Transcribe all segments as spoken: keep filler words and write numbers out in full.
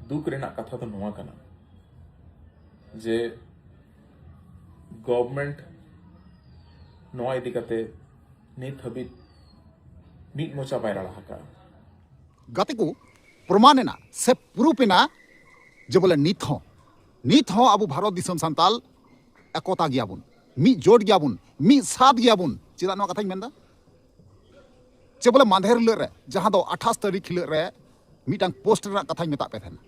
ᱫᱩᱠ ᱨᱮᱱᱟᱜ ᱠᱟᱛᱷᱟ ᱫᱚ ᱱᱚᱣᱟ ᱠᱟᱱᱟ ᱡᱮ ᱜᱚᱵᱷᱢᱮᱱᱴ ᱱᱚᱣᱟ ᱤᱫᱤ ᱠᱟᱛᱮ ᱱᱤᱛ ᱦᱟᱹᱵᱤᱡ ᱢᱤᱫ ᱢᱚᱪᱟ ᱵᱟᱭ ᱨᱟᱲᱟ ᱟᱠᱟᱫᱼᱟ᱾ ᱜᱟᱛᱮ ᱠᱚ, ᱯᱨᱚᱢᱟᱱ ᱮᱱᱟ ᱥᱮ ᱯᱨᱩᱯ ᱮᱱᱟ ᱡᱮ ᱵᱚᱞᱮ ᱱᱤᱛ ᱦᱚᱸ ᱱᱤᱛ ᱦᱚᱸ ᱟᱵᱚ ᱵᱷᱟᱨᱚᱛ ᱫᱤᱥᱚᱢ ᱥᱟᱱᱛᱟᱞ ᱮᱠᱚᱛᱟ ᱜᱮᱭᱟᱵᱚᱱ, ᱢᱤᱫ ᱡᱳᱴ ᱜᱮᱭᱟᱵᱚᱱ, ᱢᱤᱫ ᱥᱟᱛ ᱜᱮᱭᱟᱵᱚᱱ᱾ ᱪᱮᱫᱟᱜ ᱱᱚᱣᱟ ᱠᱟᱛᱷᱟᱧ ᱢᱮᱱᱫᱟ? ᱪᱮ ᱵᱚᱞᱮ ᱢᱟᱫᱷᱮᱨ ᱦᱤᱞᱳᱜ ᱨᱮ, ᱡᱟᱦᱟᱸ ᱫᱚ ᱟᱴᱷᱟᱥ ᱛᱟᱹᱨᱤᱠᱷ ᱦᱤᱞᱳᱜ ᱨᱮ ᱢᱤᱫᱴᱟᱝ ᱯᱳᱥᱴ ᱨᱮᱱᱟᱜ ᱠᱟᱛᱷᱟᱧ ᱢᱮᱛᱟᱜ ᱯᱮ ᱛᱟᱦᱮᱱᱟ,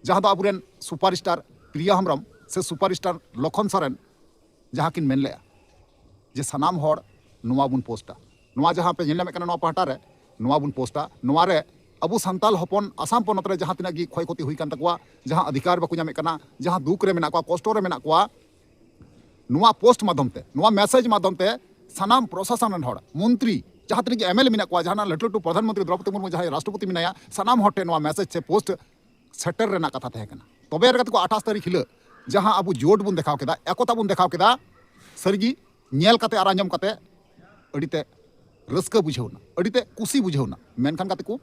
ᱡᱟᱦᱟᱸ ᱫᱚ ᱟᱵᱚᱨᱮᱱ ᱥᱩᱯᱟᱨ ᱥᱴᱟᱨ ᱯᱨᱤᱭᱟ ᱦᱮᱢᱵᱨᱚᱢ ᱥᱮ ᱥᱩᱯᱟᱨ ᱥᱴᱟᱨ ᱞᱚᱠᱷᱚᱱ ᱥᱚᱨᱮᱱ ᱡᱟᱦᱟᱸ ᱠᱤᱱ ᱢᱮᱱ ᱞᱮᱜᱼᱟ ᱡᱮ ᱥᱟᱱᱟᱢ ᱦᱚᱲ ᱱᱚᱣᱟ ᱵᱚᱱ ᱯᱳᱥᱴᱟ᱾ ᱱᱚᱣᱟ ᱡᱟᱦᱟᱸ ᱯᱮ ᱧᱮᱞ ᱧᱟᱢᱮᱫ ᱠᱟᱱᱟ ᱱᱚᱣᱟ ᱯᱟᱦᱴᱟ ᱨᱮ, ᱱᱚᱣᱟ ᱵᱚᱱ ᱯᱳᱥᱴᱟ᱾ ᱱᱚᱣᱟ ᱨᱮ ᱟᱵᱚ ᱥᱟᱱᱛᱟᱞ ᱦᱚᱯᱚᱱ ᱟᱥᱟᱢ ᱯᱚᱱᱚᱛ ᱨᱮ ᱡᱟᱦᱟᱸ ᱛᱤᱱᱟᱹᱜ ᱜᱮ ᱠᱷᱚᱭ ᱠᱷᱚᱛᱤ ᱦᱩᱭ ᱠᱟᱱ ᱛᱟᱠᱚᱣᱟ, ᱡᱟᱦᱟᱸ ᱚᱫᱷᱤᱠᱟᱨ ᱵᱟᱠᱚ ᱧᱟᱢᱮᱫ ᱠᱟᱱᱟ, ᱡᱟᱦᱟᱸ ᱫᱩᱠ ᱨᱮ ᱢᱮᱱᱟᱜ ᱠᱚᱣᱟ, ᱠᱚᱥᱴᱚ ᱨᱮ ᱢᱮᱱᱟᱜ ᱠᱚᱣᱟ, ᱱᱚᱣᱟ ᱯᱳᱥᱴ ᱢᱟᱫᱽᱫᱷᱚᱢ ᱛᱮ, ᱱᱚᱣᱟ ᱢᱮᱥᱮᱡᱽ ᱢᱟᱫᱽᱫᱷᱚᱢ ᱛᱮ ᱥᱟᱱᱟᱢ ᱯᱨᱚᱥᱟᱥᱚᱱ ᱨᱮᱱ ᱦᱚᱲ, ᱢᱚᱱᱛᱨᱤ, ᱡᱟᱦᱟᱸ ᱛᱤᱱᱟᱹᱜ ᱜᱮ ᱮᱢᱮᱞᱮ ᱢᱮᱱᱟᱜ ᱠᱚᱣᱟ, ᱡᱟᱦᱟᱱᱟᱜ ᱞᱟᱹᱴᱩ ᱞᱟᱹᱴᱩ ᱯᱨᱚᱫᱷᱟᱱ ᱢᱚᱱᱛᱨᱤ ᱫᱨᱚᱯᱚᱫᱤ ᱢᱩᱨᱢᱩ ᱡᱟᱦᱟᱸᱭ ᱨᱟᱥᱴᱨᱚᱯᱚᱛᱤ ᱢᱮᱱᱟᱭᱟ, ᱥᱟᱱᱟᱢ ᱦᱚᱲ ᱴᱷᱮᱱ ᱱᱚᱣᱟ ᱢᱮᱥᱮᱡᱽ ᱥᱮ ᱯᱳᱥᱴ ᱥᱮᱴᱮᱨ ᱨᱮᱱᱟᱜ ᱠᱟᱛᱷᱟ ᱛᱟᱦᱮᱸ ᱠᱟᱱᱟ᱾ ᱛᱚᱵᱮ ᱨᱮᱜᱮ ᱛᱮᱠᱚ ᱟᱴᱷᱟᱥ ᱛᱟᱹᱨᱤᱠᱷ ᱦᱤᱞᱳᱜ ᱡᱟᱦᱟᱸ ᱟᱵᱚ ᱡᱳᱴ ᱵᱚᱱ ᱫᱮᱠᱷᱟᱣ ᱠᱮᱫᱟ, ᱮᱠᱚᱛᱟ ᱵᱚᱱ ᱫᱮᱠᱷᱟᱣ ᱠᱮᱫᱟ, ᱥᱟᱹᱨᱤᱜᱮ ᱧᱮᱞ ᱠᱟᱛᱮ ᱟᱨ ᱟᱸᱡᱚᱢ ᱠᱟᱛᱮ ᱟᱹᱰᱤ ᱛᱮ ᱨᱟᱹᱥᱠᱟᱹ ᱵᱩᱡᱷᱟᱹᱣ ᱮᱱᱟ, ᱟᱹᱰᱤ ᱛᱮ ᱠᱩᱥᱤ ᱵᱩᱡᱷᱟᱹᱣ ᱮᱱᱟ᱾ ᱢᱮᱱᱠᱷᱟᱱ ᱜᱟᱛᱮ ᱠᱚ,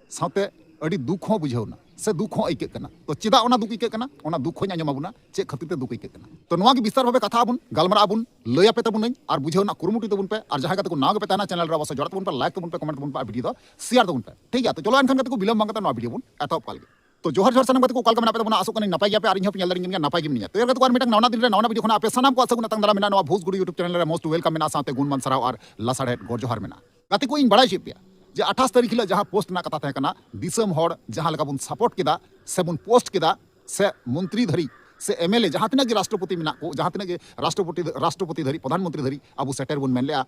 ᱥᱟᱶᱛᱮ ᱟᱹᱰᱤ ᱫᱩᱠ ᱦᱚᱸ ᱵᱩᱡᱷᱟᱹᱣ ᱮᱱᱟ ᱥᱮ ᱫᱩᱠ ᱦᱚᱸ ᱟᱹᱭᱠᱟᱹᱜ ᱠᱟᱱᱟ᱾ ᱛᱚ ᱪᱮᱫᱟᱜ ᱚᱱᱟ ᱫᱩᱠ ᱟᱹᱭᱠᱟᱹᱜ ᱠᱟᱱᱟ, ᱚᱱᱟ ᱫᱩᱠ ᱦᱚᱸᱧ ᱟᱸᱡᱚᱢ ᱟᱵᱚᱱᱟ ᱪᱮᱫ ᱠᱷᱟᱹᱛᱤᱨ ᱛᱮ ᱫᱩᱠ ᱟᱹᱭᱠᱟᱹᱜ ᱠᱟᱱᱟ᱾ ᱛᱚ ᱱᱚᱣᱟ ᱜᱮ ᱵᱤᱥᱛᱟᱨ ᱵᱷᱟᱵᱮ ᱠᱟᱛᱷᱟ ᱟᱵᱚᱱ ᱜᱟᱞᱢᱟᱨᱟᱜ ᱟᱵᱚᱱ, ᱞᱟᱹᱭ ᱟᱯᱮ ᱛᱟᱵᱚᱱᱟᱹᱧ ᱟᱨ ᱵᱩᱡᱷᱟᱹᱣ ᱨᱮᱱᱟᱜ ᱠᱩᱨᱩᱢᱩᱴᱩᱭ ᱛᱟᱵᱚᱱ ᱯᱮ᱾ ᱟᱨ ᱡᱟᱦᱟᱸᱭ ᱜᱟᱛᱮ ᱠᱚ ᱱᱟᱣᱟ ᱜᱮᱯᱮ ᱛᱟᱦᱮᱱᱟ ᱪᱮᱱᱮᱞ ᱨᱮ, ᱚᱵᱚᱥᱥᱳᱭ ᱡᱚᱲᱟᱜ ᱛᱟᱵᱚᱱ ᱯᱮ, ᱞᱟᱭᱤᱠ ᱛᱟᱵᱚᱱ ᱯᱮ, ᱠᱚᱢᱮᱱᱴ ᱛᱟᱵᱚᱱ ᱯᱮ, ᱟᱨ ᱵᱷᱤᱰᱤᱭᱳ ᱫᱚ ᱥᱮᱭᱟᱨ ᱛᱟᱵᱚᱱ ᱯᱮ, ᱴᱷᱤᱠ ᱜᱮᱭᱟ? ᱛᱚ ᱪᱚᱞᱚ ᱮᱱᱠᱷᱟᱱ ᱜᱟᱛᱮ ᱠᱚ ᱵᱤᱞᱚᱢ ᱵᱟᱝ ᱠᱟᱛᱮ ᱱᱚᱣᱟ ᱵᱷᱤᱰᱤᱭᱳ ᱵᱚᱱ ᱮᱛᱚᱦᱚᱵ ᱠᱟᱜ ᱞᱮᱜᱮ᱾ ᱛᱚ ᱡᱚᱦᱟᱨ ᱡᱚᱦᱟᱨ ᱥᱟᱱᱟᱢ ᱜᱟᱛᱮ ᱠᱚ, ᱚᱠᱟ ᱞᱮᱠᱟ ᱢᱮᱱᱟᱜ ᱯᱮ ᱛᱟᱵᱚᱱᱟ? ᱟᱥᱚᱜ ᱠᱟᱹᱱᱟᱹᱧ ᱱᱟᱯᱟᱭ ᱜᱮᱭᱟ ᱯᱮ ᱟᱨ ᱤᱧ ᱦᱚᱸ ᱯᱮ ᱧᱮᱞ ᱫᱟᱲᱮᱧ ᱠᱟᱱ ᱜᱮᱭᱟ ᱱᱟᱯᱟᱭ ᱜᱮ ᱢᱤᱱᱟᱹᱧᱟ᱾ ᱛᱚ ᱮᱨ ᱜᱟᱛᱮ ᱠᱚ, ᱟᱨ ᱢᱤᱫᱴᱟᱝ ᱱᱟᱣᱟ ᱫᱤᱱ ᱨᱮ ᱱᱟᱣᱟ ᱵᱷᱤᱰᱤᱭᱳ ᱠᱷᱚᱱᱟᱜ ᱟᱯᱮ ᱥᱟᱱᱟᱢ ᱠᱚᱣᱟᱜ ᱥᱟᱹᱜᱩᱱ ᱟᱛᱟᱝ ᱫᱟᱨᱟᱢ ᱢᱮᱱᱟᱜᱼᱟ ᱱᱚᱣᱟ ᱵᱷᱩᱡᱽ ᱜᱩᱰᱩ YouTube ᱪᱮᱱᱮᱞ ᱨᱮ᱾ ᱢᱚᱡᱽ ᱴᱩ ᱣᱮᱞᱠᱟᱢ ᱢᱮᱱᱟᱜᱼᱟ, ᱥᱟᱶᱛᱮ ᱜᱩᱱ ᱢᱟᱱ ᱥᱟᱨᱦᱟᱣ ᱟᱨ ᱞᱟᱥᱟᱲᱦᱮᱫ ᱜᱚᱰ ᱡᱚᱦᱟᱨ ᱢᱮᱱᱟᱜᱼᱟ᱾ ᱜᱟᱛᱮ ᱠᱚ, ᱤᱧ ᱵᱟᱲᱟᱭ ᱦᱚᱪᱚᱭᱮᱫ ᱯᱮᱭᱟ ᱡᱮ ᱟᱴᱷᱟᱥ ᱛᱟᱹᱨᱤᱠᱷ ᱦᱤᱞᱳᱜ ᱡᱟᱦᱟᱸ ᱯᱳᱥᱴ ᱨᱮᱱᱟᱜ ᱠᱟᱛᱷᱟ ᱛᱟᱦᱮᱸ ᱠᱟᱱᱟ, ᱫᱤᱥᱚᱢ ᱦᱚᱲ ᱡᱟᱦᱟᱸ ᱞᱮᱠᱟ ᱵᱚᱱ ᱥᱟᱯᱳᱨᱴ ᱠᱮᱫᱟ ᱥᱮ ᱵᱚᱱ ᱯᱳᱥᱴ ᱠᱮᱫᱟ, ᱥᱮ ᱢᱚᱱᱛᱨᱤ ᱫᱷᱟᱹᱨᱤᱡ ᱥᱮ ᱮᱢᱮᱞᱮ ᱡᱟᱦᱟᱸ ᱛᱤᱱᱟᱹᱜ ᱜᱮ ᱨᱟᱥᱴᱨᱚᱯᱚᱛᱤ ᱢᱮᱱᱟᱜ ᱠᱚ, ᱡᱟᱦᱟᱸ ᱛᱤᱱᱟᱹᱜ ᱜᱮ ᱨᱟᱥᱴᱨᱚᱯᱚᱛᱤ ᱨᱟᱥᱴᱨᱚᱯᱚᱛᱤ ᱫᱷᱟᱹᱨᱤᱡ, ᱯᱨᱚᱫᱷᱟᱱ ᱢᱚᱱᱛᱨᱤ ᱫᱷᱟᱹᱨᱤᱡ ᱟᱵᱚ ᱥᱮᱴᱮᱨ ᱵᱚᱱ ᱢᱮᱱ ᱞᱮᱜᱼᱟ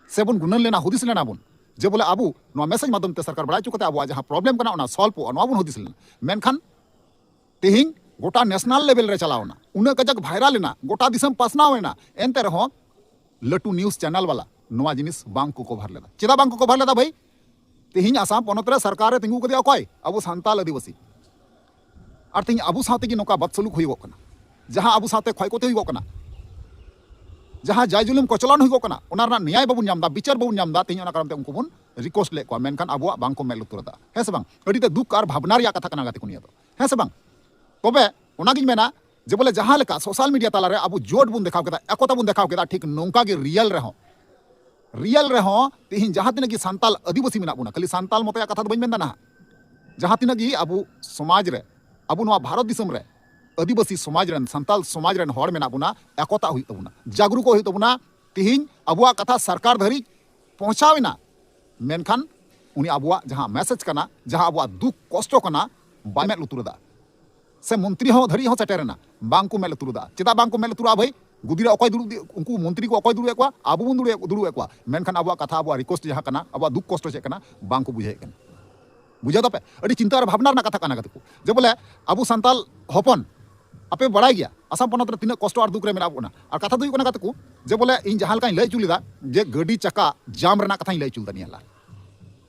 ᱥᱮ ᱵᱚᱱ ᱜᱩᱱᱟᱹᱱ ᱞᱮᱱᱟ, ᱦᱩᱫᱤᱥ ᱞᱮᱱᱟ ᱵᱚᱱ ᱡᱮ ᱵᱚᱞᱮ ᱟᱵᱚ ᱱᱚᱣᱟ ᱢᱮᱥᱮᱡᱽ ᱢᱟᱫᱽᱫᱷᱚᱢ ᱛᱮ ᱥᱚᱨᱠᱟᱨ ᱵᱟᱲᱟᱭ ᱦᱚᱪᱚ ᱠᱟᱛᱮ ᱟᱵᱚᱣᱟᱜ ᱡᱟᱦᱟᱸ ᱯᱨᱚᱵᱞᱮᱢ ᱠᱟᱱᱟ ᱚᱱᱟ ᱥᱚᱞᱵᱷᱚᱜᱼᱟ, ᱱᱚᱣᱟ ᱵᱚᱱ ᱦᱩᱫᱤᱥ ᱞᱮᱱᱟ᱾ ᱢᱮᱱᱠᱷᱟᱱ ᱛᱮᱦᱮᱧ ᱜᱚᱴᱟ ᱱᱮᱥᱱᱟᱞ ᱞᱮᱵᱮᱞ ᱨᱮ ᱪᱟᱞᱟᱣ ᱮᱱᱟ, ᱩᱱᱟᱹᱜ ᱠᱟᱡᱟᱠ ᱵᱷᱟᱭᱨᱟᱞ ᱮᱱᱟ, ᱜᱚᱴᱟ ᱫᱤᱥᱚᱢ ᱯᱟᱥᱱᱟᱣ ᱮᱱᱟ, ᱮᱱᱛᱮ ᱨᱮᱦᱚᱸ ᱞᱟᱹᱴᱩ ᱱᱤᱭᱩᱡᱽ ᱪᱮᱱᱮᱞ ᱵᱟᱞᱟ ᱱᱚᱣᱟ ᱡᱤᱱᱤᱥ ᱵᱟᱝ ᱠᱚ ᱠᱚᱵᱷᱟᱨ ᱞᱮᱫᱟ᱾ ᱪᱮᱫᱟᱜ ᱵᱟᱝ ᱠᱚ ᱠᱚᱵᱷᱟᱨ ᱞᱮᱫᱟ ᱵᱷᱟᱹᱭ? ᱛᱮᱦᱮᱧ ᱟᱥᱟᱢ ᱯᱚᱱᱚᱛ ᱨᱮ ᱥᱚᱨᱠᱟᱨ ᱨᱮ ᱛᱤᱸᱜᱩ ᱠᱟᱫᱮᱭᱟ ᱚᱠᱚᱭ? ᱟᱵᱚ ᱥᱟᱱᱛᱟᱞ ᱟᱹᱫᱤᱵᱟᱹᱥᱤ᱾ ᱟᱨ ᱛᱮᱦᱮᱧ ᱟᱵᱚ ᱥᱟᱶ ᱛᱮᱜᱮ ᱱᱚᱝᱠᱟ ᱵᱟᱫᱥᱩᱞᱩᱠ ᱦᱩᱭᱩᱜᱚᱜ ᱠᱟᱱᱟ, ᱡᱟᱦᱟᱸ ᱟᱵᱚ ᱥᱟᱶᱛᱮ ᱠᱷᱚᱭ ᱠᱷᱚᱛᱤ ᱦᱩᱭᱩᱜᱚᱜ ᱠᱟᱱᱟ, ᱡᱟᱦᱟᱸ ᱡᱟᱭ ᱡᱩᱞᱩᱢ ᱠᱚᱪᱞᱚᱱ ᱦᱩᱭᱩᱜ ᱠᱟᱱᱟ, ᱚᱱᱟ ᱨᱮᱱᱟᱜ ᱱᱮᱭᱟᱭ ᱵᱟᱵᱚᱱ ᱧᱟᱢ ᱮᱫᱟ, ᱵᱤᱪᱟᱨ ᱵᱟᱵᱚᱱ ᱧᱟᱢ ᱮᱫᱟ, ᱛᱮᱦᱮᱧ ᱚᱱᱟ ᱠᱟᱨᱚᱱ ᱛᱮ ᱩᱱᱠᱩ ᱵᱚᱱ ᱨᱤᱠᱣᱮᱥᱴ ᱞᱮᱫ ᱠᱚᱣᱟ, ᱢᱮᱱᱠᱷᱟᱱ ᱟᱵᱚᱣᱟᱜ ᱵᱟᱝ ᱠᱚ ᱢᱮᱫ ᱞᱩᱛᱩᱨ ᱮᱫᱟ᱾ ᱦᱮᱸ ᱥᱮ ᱵᱟᱝ? ᱟᱹᱰᱤ ᱛᱮ ᱫᱩᱠ ᱟᱨ ᱵᱷᱟᱵᱽᱱᱟ ᱨᱮᱭᱟᱜ ᱠᱟᱛᱷᱟ ᱠᱟᱱᱟ ᱜᱟᱛᱮ ᱠᱚ ᱱᱤᱭᱟᱹ ᱫᱚ, ᱦᱮᱸ ᱥᱮ ᱵᱟᱝ? ᱛᱚᱵᱮ ᱚᱱᱟᱜᱤᱧ ᱢᱮᱱᱟ ᱡᱮ ᱵᱚᱞᱮ ᱡᱟᱦᱟᱸ ᱞᱮᱠᱟ ᱥᱳᱥᱟᱞ ᱢᱤᱰᱤᱭᱟ ᱛᱟᱞᱟᱨᱮ ᱟᱵᱚ ᱡᱳᱴ ᱵᱚᱱ ᱫᱮᱠᱷᱟᱣ ᱠᱮᱫᱟ, ᱮᱠᱚᱛᱟ ᱵᱚᱱ ᱫᱮᱠᱷᱟᱣ ᱠᱮᱫᱟ, ᱴᱷᱤᱠ ᱱᱚᱝᱠᱟ ᱜᱮ ᱨᱤᱭᱮᱞ ᱨᱮᱦᱚᱸ, ᱨᱤᱭᱮᱞ ᱨᱮᱦᱚᱸ ᱛᱮᱦᱮᱧ ᱡᱟᱦᱟᱸ ᱛᱤᱱᱟᱹᱜ ᱜᱮ ᱥᱟᱱᱛᱟᱞ ᱟᱹᱫᱤᱵᱟᱹᱥᱤ ᱢᱮᱱᱟᱜ ᱵᱚᱱᱟ, ᱠᱷᱟᱹᱞᱤ ᱥᱟᱱᱛᱟᱞ ᱢᱚᱛᱚᱭᱟᱜ ᱠᱟᱛᱷᱟ ᱫᱚ ᱵᱟᱹᱧ ᱢᱮᱱᱫᱟ ᱱᱟᱦᱟᱜ, ᱡᱟᱦᱟᱸ ᱛᱤᱱᱟᱹᱜ ᱜᱮ ᱟᱵᱚ ᱥᱚᱢᱟᱡᱽ ᱨᱮ, ᱟᱵᱚ ᱱᱚᱣᱟ ᱵᱷᱟᱨᱚᱛ ᱫᱤᱥᱚᱢ ᱨᱮ ᱟᱹᱫᱤᱵᱟᱹᱥᱤ ᱥᱚᱢᱟᱡᱽ ᱨᱮᱱ, ᱥᱟᱱᱛᱟᱞ ᱥᱚᱢᱟᱡᱽ ᱨᱮᱱ ᱦᱚᱲ ᱢᱮᱱᱟᱜ ᱵᱚᱱᱟ, ᱮᱠᱚᱛᱟ ᱦᱩᱭᱩᱜ ᱛᱟᱵᱚᱱᱟ, ᱡᱟᱜᱽᱨᱩᱠᱚ ᱦᱩᱭᱩᱜ ᱛᱟᱵᱚᱱᱟ᱾ ᱛᱮᱦᱮᱧ ᱟᱵᱚᱣᱟᱜ ᱠᱟᱛᱷᱟ ᱥᱚᱨᱠᱟᱨ ᱫᱷᱟᱹᱨᱤᱡ ᱯᱳᱸᱪᱷᱟᱣ ᱮᱱᱟ, ᱢᱮᱱᱠᱷᱟᱱ ᱩᱱᱤ ᱟᱵᱚᱣᱟᱜ ᱡᱟᱦᱟᱸ ᱢᱮᱥᱮᱡᱽ ᱠᱟᱱᱟ, ᱡᱟᱦᱟᱸ ᱟᱵᱚᱣᱟᱜ ᱫᱩᱠ ᱠᱚᱥᱴᱚ ᱠᱟᱱᱟ, ᱵᱟᱭ ᱢᱮᱫ ᱞᱩᱛᱩᱨ ᱮᱫᱟ᱾ ᱥᱮ ᱢᱚᱱᱛᱨᱤ ᱦᱚᱸ ᱫᱷᱟᱹᱨᱤᱡ ᱦᱚᱸ ᱥᱮᱴᱮᱨ ᱮᱱᱟ, ᱵᱟᱝ ᱠᱚ ᱢᱮᱫ ᱞᱩᱛᱩᱨ ᱮᱫᱟ᱾ ᱪᱮᱫᱟᱜ ᱵᱟᱝ ᱠᱚ ᱢᱮᱫ ᱞᱩᱛᱩᱨᱚᱜᱼᱟ ᱵᱷᱟᱹᱭ? ᱜᱩᱫᱤ ᱨᱮ ᱚᱠᱚᱭ ᱫᱩᱲᱩᱵ ᱫᱤ-, ᱩᱱᱠᱩ ᱢᱚᱱᱛᱨᱤ ᱠᱚ ᱚᱠᱚᱭ ᱫᱩᱲᱩᱵ ᱮᱫ ᱠᱚᱣᱟ? ᱟᱵᱚ ᱵᱚᱱ ᱫᱩᱲᱩᱵ ᱮᱫ, ᱫᱩᱲᱩᱵ ᱮᱫ ᱠᱚᱣᱟ᱾ ᱢᱮᱱᱠᱷᱟᱱ ᱟᱵᱚᱣᱟᱜ ᱠᱟᱛᱷᱟ, ᱟᱵᱚᱣᱟᱜ ᱨᱤᱠᱣᱮᱥᱴ ᱡᱟᱦᱟᱸ ᱠᱟᱱᱟ, ᱟᱵᱚᱣᱟᱜ ᱫᱩᱠ ᱠᱚᱥᱴᱚ ᱪᱮᱫ ᱠᱟᱱᱟ, ᱵᱟᱝ ᱠᱚ ᱵᱩᱡᱷᱟᱹᱣᱮᱫ ᱠᱟᱱᱟ᱾ ᱵᱩᱡᱷᱟᱹᱣ ᱫᱟᱯᱮ? ᱟᱹᱰᱤ ᱪᱤᱱᱛᱟᱹ ᱟᱨ ᱵᱷᱟᱵᱽᱱᱟ ᱨᱮᱱᱟᱜ ᱠᱟᱛᱷᱟ ᱠᱟᱱᱟ ᱜᱟᱛᱮ ᱠᱚ, ᱡᱮ ᱵᱚᱞᱮ ᱟᱵᱚ ᱥᱟᱱᱛᱟᱞ ᱦᱚᱯᱚᱱ, ᱟᱯᱮ ᱵᱟᱲᱟᱭ ᱜᱮᱭᱟ ᱟᱥᱟᱢ ᱯᱚᱱᱚᱛ ᱨᱮ ᱛᱤᱱᱟᱹᱜ ᱠᱚᱥᱴᱚ ᱟᱨ ᱫᱩᱠ ᱨᱮ ᱢᱮᱱᱟᱜ ᱵᱚᱱᱟ᱾ ᱟᱨ ᱠᱟᱛᱷᱟ ᱫᱚ ᱦᱩᱭᱩᱜ ᱠᱟᱱᱟ ᱜᱟᱛᱮ ᱠᱚ, ᱡᱮ ᱵᱚᱞᱮ ᱤᱧ ᱡᱟᱦᱟᱸ ᱞᱮᱠᱟᱧ ᱞᱟᱹᱭ ᱦᱚᱪᱚ ᱞᱮᱫᱟ ᱡᱮ ᱜᱟᱹᱰᱤ ᱪᱟᱠᱟ ᱡᱟᱢ ᱨᱮᱱᱟᱜ ᱠᱟᱛᱷᱟᱧ ᱞᱟᱹᱭ ᱦᱚᱪᱚ ᱞᱮᱫᱟ ᱱᱤᱭᱟᱹ ᱞᱟᱦᱟ᱾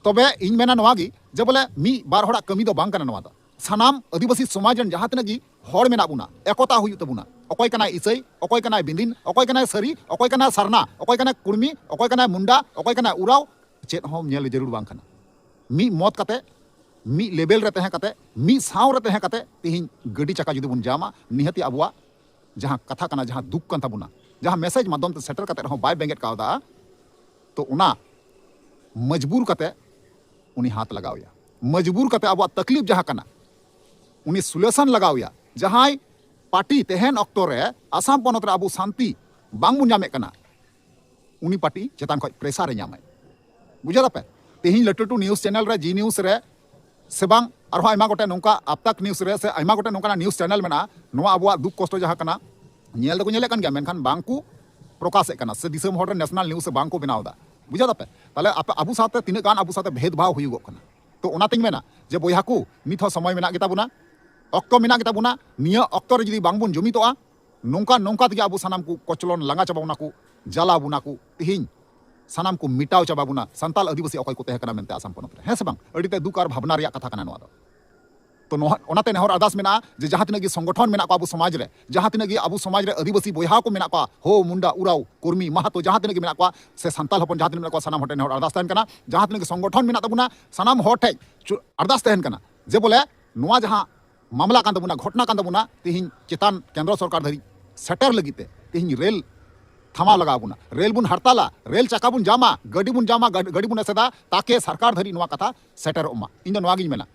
ᱛᱚᱵᱮ ᱤᱧ ᱢᱮᱱᱟ ᱱᱚᱣᱟ ᱜᱮ, ᱡᱮ ᱵᱚᱞᱮ ᱢᱤᱫ ᱵᱟᱨ ᱦᱚᱲᱟᱜ ᱠᱟᱹᱢᱤ ᱫᱚ ᱵᱟᱝ ᱠᱟᱱᱟ ᱱᱚᱣᱟ ᱫᱚ᱾ ᱥᱟᱱᱟᱢ ᱟᱹᱫᱤᱵᱟᱹᱥᱤ ᱥᱚᱢᱟᱡᱽ ᱨᱮᱱ ᱡᱟᱦᱟᱸ ᱛᱤᱱᱟᱹᱜ ᱜᱮ ᱦᱚᱲ ᱢᱮᱱᱟᱜ ᱵᱚᱱᱟ, ᱮᱠᱚᱛᱟ ᱦᱩᱭᱩᱜ ᱛᱟᱵᱚᱱᱟ᱾ ᱚᱠᱚᱭ ᱠᱟᱱᱟᱭ ᱤᱥᱟᱹᱭ, ᱚᱠᱚᱭ ᱠᱟᱱᱟᱭ ᱵᱤᱱᱫᱤᱱ, ᱚᱠᱚᱭ ᱠᱟᱱᱟᱭ ᱥᱟᱹᱨᱤ, ᱚᱠᱚᱭ ᱠᱟᱱᱟᱭ ᱥᱟᱨᱱᱟ, ᱚᱠᱚᱭ ᱠᱟᱱᱟᱭ ᱠᱩᱲᱢᱤ, ᱚᱠᱚᱭ ᱠᱟᱱᱟᱭ ᱢᱩᱱᱰᱟ, ᱚᱠᱚᱭ ᱠᱟᱱᱟᱭ ᱩᱨᱟᱣ, ᱪᱮᱫ ᱦᱚᱸ ᱧᱮᱞ ᱡᱟᱹᱨᱩᱲ ᱵᱟᱝ ᱠᱟᱱᱟ᱾ ᱢᱤᱫ ᱢᱚᱛ ᱠᱟᱛᱮ, ᱢᱤᱫ ᱞᱮᱵᱮᱞ ᱨᱮ ᱛᱟᱦᱮᱸ ᱠᱟᱛᱮ, ᱢᱤᱫ ᱥᱟᱶ ᱨᱮ ᱛᱟᱦᱮᱸ ᱠᱟᱛᱮ ᱛᱮᱦᱮᱧ ᱜᱟᱹᱰᱤ ᱪᱟᱠᱟ ᱡᱩᱫᱤ ᱵᱚᱱ ᱡᱟᱢᱟ, ᱱᱤᱦᱟᱹᱛᱤ ᱟᱵᱚᱣᱟᱜ ᱡᱟᱦᱟᱸ ᱠᱟᱛᱷᱟ ᱠᱟᱱᱟ, ᱡᱟᱦᱟᱸ ᱫᱩᱠ ᱠᱟᱱ ᱛᱟᱵᱚᱱᱟ, ᱡᱟᱦᱟᱸ ᱢᱮᱥᱮᱡᱽ ᱢᱟᱫᱽᱫᱷᱚᱢ ᱛᱮ ᱥᱮᱴᱮᱨ ᱠᱟᱛᱮ ᱨᱮᱦᱚᱸ ᱵᱟᱭ ᱵᱮᱸᱜᱮᱫ ᱠᱟᱣᱫᱟ, ᱛᱚ ᱚᱱᱟ ᱢᱚᱡᱽᱵᱩᱨ ᱠᱟᱛᱮ ᱩᱱᱤ ᱦᱟᱛ ᱞᱟᱜᱟᱣ ᱮᱭᱟ᱾ ᱢᱚᱡᱽᱵᱩᱨ ᱠᱟᱛᱮ ᱟᱵᱚᱣᱟᱜ ᱛᱟᱠᱞᱤᱯ ᱡᱟᱦᱟᱸ ᱠᱟᱱᱟ, ᱩᱱᱤ ᱥᱚᱞᱩᱭᱩᱥᱚᱱ ᱞᱟᱜᱟᱣ ᱮᱭᱟ᱾ ᱡᱟᱦᱟᱸᱭ ᱯᱟᱨᱴᱤ ᱛᱮᱦᱮᱱ ᱚᱠᱛᱚ ᱨᱮ ᱟᱥᱟᱢ ᱯᱚᱱᱚᱛ ᱨᱮ ᱟᱵᱚ ᱥᱟᱱᱛᱤ ᱵᱟᱝ ᱵᱚᱱ ᱧᱟᱢᱮᱫ ᱠᱟᱱᱟ, ᱩᱱᱤ ᱯᱟᱨᱴᱤ ᱪᱮᱛᱟᱱ ᱠᱷᱚᱱ ᱯᱨᱮᱥᱟᱨ ᱮ ᱧᱟᱢᱟᱭ᱾ ᱵᱩᱡᱷᱟᱹᱣ ᱫᱟᱯᱮ? ᱛᱮᱦᱮᱧ ᱞᱟᱹᱴᱩ ᱞᱟᱹᱴᱩ ᱱᱤᱭᱩᱡᱽ ᱪᱮᱱᱮᱞ ᱨᱮ, ᱡᱤ ᱱᱤᱭᱩᱡᱽ ᱨᱮ, ᱥᱮ ᱵᱟᱝ ᱟᱨᱦᱚᱸ ᱟᱭᱢᱟ ᱜᱚᱴᱮᱱ ᱱᱚᱝᱠᱟ ᱟᱯᱛᱟᱠ ᱱᱤᱭᱩᱡᱽ ᱨᱮ, ᱥᱮ ᱟᱭᱢᱟ ᱜᱚᱴᱮᱱ ᱱᱚᱝᱠᱟᱱᱟᱜ ᱱᱤᱭᱩᱡᱽ ᱪᱮᱱᱮᱞ ᱢᱮᱱᱟᱜᱼᱟ, ᱱᱚᱣᱟ ᱟᱵᱚᱣᱟᱜ ᱫᱩᱠ ᱠᱚᱥᱴᱚ ᱡᱟᱦᱟᱸ ᱠᱟᱱᱟ, ᱧᱮᱞ ᱫᱚᱠᱚ ᱧᱮᱞᱮᱫ ᱠᱟᱱ ᱜᱮᱭᱟ, ᱢᱮᱱᱠᱷᱟᱱ ᱵᱟᱝ ᱠᱚ ᱯᱨᱚᱠᱟᱥᱮᱫ ᱠᱟᱱᱟ, ᱥᱮ ᱫᱤᱥᱚᱢ ᱦᱚᱲ ᱨᱮ ᱱᱮᱥᱱᱟᱞ ᱱᱤᱭᱩᱡᱽ ᱥᱮ ᱵᱟᱝ ᱠᱚ ᱵᱮᱱᱟᱣ ᱮᱫᱟ᱾ ᱵᱩᱡᱷᱟᱹᱣ ᱫᱟᱯᱮ? ᱛᱟᱦᱞᱮ ᱟᱯᱮ, ᱟᱵᱚ ᱥᱟᱶᱛᱮ ᱛᱤᱱᱟᱹᱜ ᱜᱟᱱ ᱟᱵᱚ ᱥᱟᱶᱛᱮ ᱵᱷᱮᱫᱽ ᱵᱷᱟᱣ ᱦᱩᱭᱩᱜᱚᱜ ᱠᱟᱱᱟ᱾ ᱛᱚ ᱚᱱᱟᱛᱤᱧ ᱢᱮᱱᱟ ᱡᱮ ᱵᱚᱭᱦᱟ ᱠᱚ, ᱱᱤᱛ ᱦᱚᱸ ᱥᱚᱢᱚᱭ ᱢᱮᱱᱟᱜ ᱜᱮᱛᱟ ᱵᱚᱱᱟ, ᱚᱠᱛᱚ ᱢᱮᱱᱟᱜ ᱜᱮᱛᱟ ᱵᱚᱱᱟ᱾ ᱱᱤᱭᱟᱹ ᱚᱠᱛᱚ ᱨᱮ ᱡᱩᱫᱤ ᱵᱟᱝ ᱵᱚᱱ ᱡᱩᱢᱤᱫᱚᱜᱼᱟ, ᱱᱚᱝᱠᱟ ᱱᱚᱝᱠᱟ ᱛᱮᱜᱮ ᱟᱵᱚ ᱥᱟᱱᱟᱢ ᱠᱚ ᱠᱚᱪᱞᱚᱱ ᱞᱟᱸᱜᱟ ᱪᱟᱵᱟ ᱵᱚᱱᱟ ᱠᱚ, ᱡᱟᱞᱟ ᱵᱚᱱᱟ ᱠᱚ᱾ ᱛᱤᱦᱤᱧ ᱥᱟᱱᱟᱢ ᱠᱚ ᱢᱮᱴᱟᱣ ᱪᱟᱵᱟ ᱵᱚᱱᱟ, ᱥᱟᱱᱛᱟᱞ ᱟᱹᱫᱤᱵᱟᱹᱥᱤ ᱚᱠᱚᱭ ᱠᱚ ᱛᱟᱦᱮᱸ ᱠᱟᱱᱟ ᱢᱮᱱᱛᱮ ᱟᱥᱟᱢ ᱯᱚᱱᱚᱛ ᱨᱮ, ᱦᱮᱸ ᱥᱮ ᱵᱟᱝ? ᱟᱹᱰᱤ ᱛᱮ ᱫᱩᱠ ᱟᱨ ᱵᱷᱟᱵᱽᱱᱟ ᱨᱮᱭᱟᱜ ᱠᱟᱛᱷᱟ ᱠᱟᱱᱟ ᱱᱚᱣᱟ ᱫᱚ᱾ ᱛᱚ ᱱᱚᱣᱟ, ᱚᱱᱟᱛᱮ ᱱᱮᱦᱚᱨ ᱟᱨᱫᱟᱥ ᱢᱮᱱᱟᱜᱼᱟ ᱡᱮ ᱡᱟᱦᱟᱸ ᱛᱤᱱᱟᱹᱜ ᱜᱮ ᱥᱚᱝᱜᱚᱴᱷᱚᱱ ᱢᱮᱱᱟᱜ ᱠᱚᱣᱟ ᱟᱵᱚ ᱥᱚᱢᱟᱡᱽ ᱨᱮ, ᱡᱟᱦᱟᱸ ᱛᱤᱱᱟᱹᱜ ᱜᱮ ᱟᱵᱚ ᱥᱚᱢᱟᱡᱽ ᱨᱮ ᱟᱹᱫᱤᱵᱟᱹᱥᱤ ᱵᱚᱭᱦᱟ ᱠᱚ ᱢᱮᱱᱟᱜ ᱠᱚᱣᱟ, ᱦᱳ, ᱢᱩᱱᱰᱟ, ᱩᱨᱟᱣ, ᱠᱩᱨᱢᱤ, ᱢᱟᱦᱟᱛᱚ, ᱡᱟᱦᱟᱸ ᱛᱤᱱᱟᱹᱜ ᱜᱮ ᱢᱮᱱᱟᱜ ᱠᱚᱣᱟ, ᱥᱮ ᱥᱟᱱᱛᱟᱞ ᱦᱚᱯᱚᱱ ᱡᱟᱦᱟᱸ ᱛᱤᱱᱟᱹᱜ ᱢᱮᱱᱟᱜ ᱠᱚᱣᱟ, ᱥᱟᱱᱟᱢ ᱦᱚᱲ ᱴᱷᱮᱱ ᱱᱮᱦᱚᱨ ᱟᱨᱫᱟᱥ ᱛᱟᱦᱮᱱ ᱠᱟᱱᱟ᱾ ᱡᱟᱦᱟᱸ ᱛᱤᱱᱟᱹᱜ ᱜᱮ ᱥᱚᱝᱜᱚᱴᱷᱚᱱ ᱢᱮᱱᱟᱜ ᱛᱟᱵᱚᱱᱟ, ᱥᱟᱱᱟᱢ ᱦᱚᱲ ᱴᱷᱮᱱ ᱪᱩ-, ᱟᱨᱫᱟᱥ ᱛᱟᱦᱮᱱ ᱠᱟᱱᱟ ᱡᱮ ᱵᱚᱞᱮ ᱱᱚᱣᱟ ᱡᱟᱦᱟᱸ ᱢᱟᱢᱞᱟ ᱠᱟᱱ ᱛᱟᱵᱚᱱᱟ, ᱜᱷᱚᱴᱱᱟ ᱠᱟᱱ ᱛᱟᱵᱚᱱᱟ, ᱛᱮᱦᱮᱧ ᱪᱮᱛᱟᱱ ᱠᱮᱱᱫᱨᱚ ᱥᱚᱨᱠᱟᱨ ᱫᱷᱟᱹᱨᱤᱡ ᱥᱮᱴᱮᱨ ᱞᱟᱹᱜᱤᱫ ᱛᱮ ᱛᱮᱦᱮᱧ ᱨᱮᱞ ᱛᱷᱟᱢᱟᱣ ᱞᱟᱜᱟᱣ ᱵᱚᱱᱟ᱾ ᱨᱮᱞ ᱵᱚᱱ ᱦᱟᱨᱛᱟᱞᱟ, ᱨᱮᱞ ᱪᱟᱠᱟ ᱵᱚᱱ ᱡᱟᱢᱟ, ᱜᱟᱹᱰᱤ ᱵᱚᱱ ᱡᱟᱢᱟ, ᱜᱟᱹᱰ-, ᱜᱟᱹᱰᱤ ᱵᱚᱱ ᱮᱥᱮᱫᱟ, ᱛᱟᱠᱮ ᱥᱚᱨᱠᱟᱨ ᱫᱷᱟᱹᱨᱤᱡ ᱱᱚᱣᱟ ᱠᱟᱛᱷᱟ ᱥᱮᱴᱮᱨᱚᱜ ᱢᱟ᱾ ᱤᱧ ᱫᱚ ᱱᱚᱣᱟ ᱜᱤᱧ ᱢᱮᱱᱟ᱾